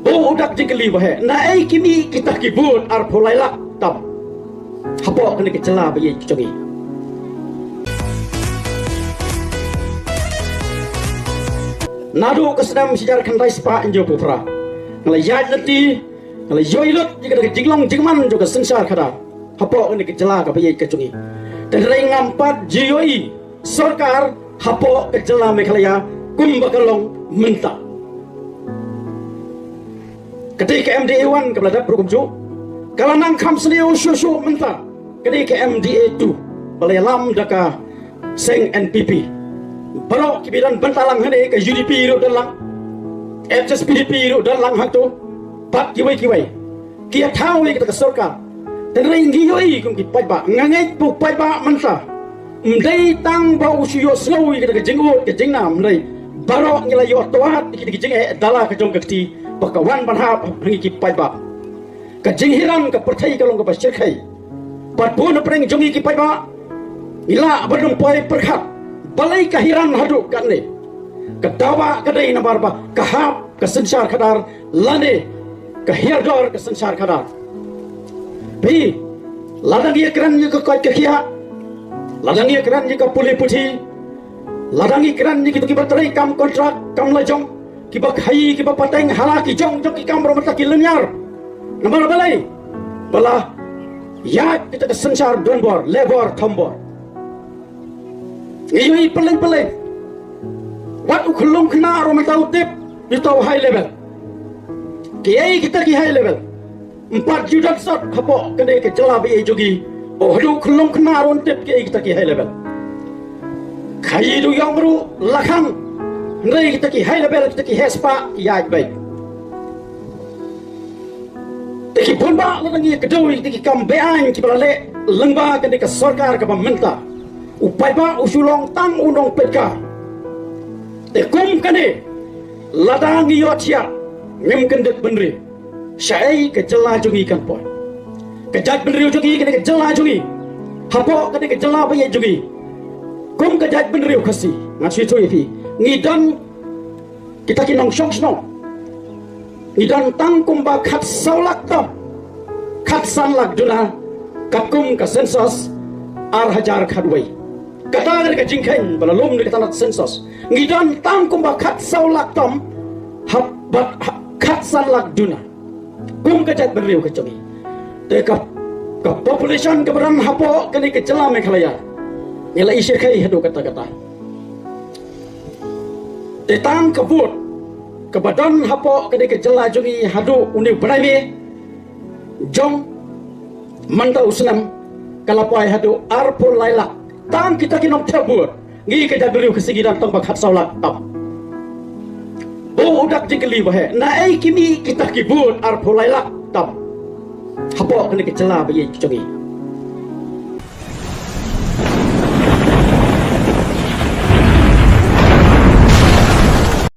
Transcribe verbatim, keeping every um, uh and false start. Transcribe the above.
Bad u dak jingkylli ba heh, naei ki mih kita ki vote arphew lai lak tam hapoh kane ka jylla ba ïeit ka jong ngi. Naduh ka snem shi hajar khyndai spah hynñiewphew phra nga la ïaid lynti, nga la ïohi lut ïa ka jinglong jingman jong ka synshar khadar hapoh kane ka jylla kaba ïeit ka jong ngi. Te hynrei ngam pat ju ïohi sorkar hapoh ka jylla Meghalaya kumba ka long mynta. Ka dei ka M D A one kaba la dep ruh kumjuh, ka la nang kham sniew shuh shuh mynta. Ka dei ka M D A two ba la ïalam da ka seng N P P. Baroh kiba don bynta lang hangne, ka U D P ruh don lang, H S P D P ruh don lang hangto, bad kiwei kiwei. Ki ïa thaw ïa kita ka sorkar. Te hynrei ngi ïohi kum ki paidbah, nga ngeit ba u paidbah mynta ym dei tang ba u shu ïohsngew ïa kita ka jingud ka jingnam, hynrei baroh ngi la ïoh twad ïa kita ki jingeh da la ka jong ka kti ba ka wan ban hap ha ngi ki paidbah. Ka jinghiran ka pyrthei ka long kaba shyrkhei. Bad bun na pdeng jong ngi ki paidbah ngi lah ban ym poi pyrkhat balei ka hiran haduh katne. Ka dawa ka dei namar ba ka hap ka synshar khadar lane ka hiar dor ka synshar khadar. Phi, lada ngi ïakren ïa ka koit ka khiah, lada ngi ïakren ïa ka pule puthi, lada ngi kren ïa kito kiba trei kam kontrak kam lajong, kiba khaïi kiba pateng ha la ki jong jong ki kam ruh mynta ki lynñiar. Namar balei? Ba la ïaid kita ka synshar donbor, lebor thombor. Ngi ïohi pylleng pylleng. Wat u khyllung khynnah ruh mynta u tip ïa uta u high level. Kiei kita ki high level? Ym pat ju don sot hapoh kane ka jylla ba ïeit jong ngi. Ba haduh u khyllung khynnah ruh un tip kiei kita ki high level. Khaïi da u ïong ruh la khang. Hynrei kita ki high level, kita ki heh spah ïaid beit. Te ki paidbah, lada ngi ïakdew ïa kita ki kam be-aiñ kiba la leh lyngba kane ka sorkar kaba mynta, u paidbah u shu long tang u nongpeitkhar. Te kum kane, lada ngi ïohthiah, ngim kyndit bynriew, shaei ka jylla jong ngi kan poi? Ka jaitbynriew jong ngi, kane ka jylla jong ngi, hapoh kane ka jylla ba ïeit jong ngi, kum ka jaitbynriew Khasi, ngan shu ïathuh ïa phi, ngi don kita ki nongshong shnong, ngi don tang kumba khatsaw lak tam, khatsan lak duna, katkum ka census ar hajar khatwei. Kata ka dei ka jingkheiñ ba la lum da ka tnat census. Ngi don tang kumba khatsaw lak tam, hap bad ha-, khatsan lak duna kum ka jaitbynriew ka jong ngi. Te ka, ka population kaba don hapoh kane ka jylla Meghalaya, ngi la i shyrkhei haduh katta katta. Te tang ka vote kaba don hapoh kane ka jylla jong ngi haduh une u bnai May jong mynta u snem, ka la poi haduh arphew lai lak. Tang kita ki nongthep vote, ngi ka jaitbynriew Khasi ngi don tang ba khatsaw lak tam. Bad u dak jingkylli ba heh, naei ki mih kita ki vote arphew lai lak tam hapoh kane ka jylla ba ïeit ka jong ngi.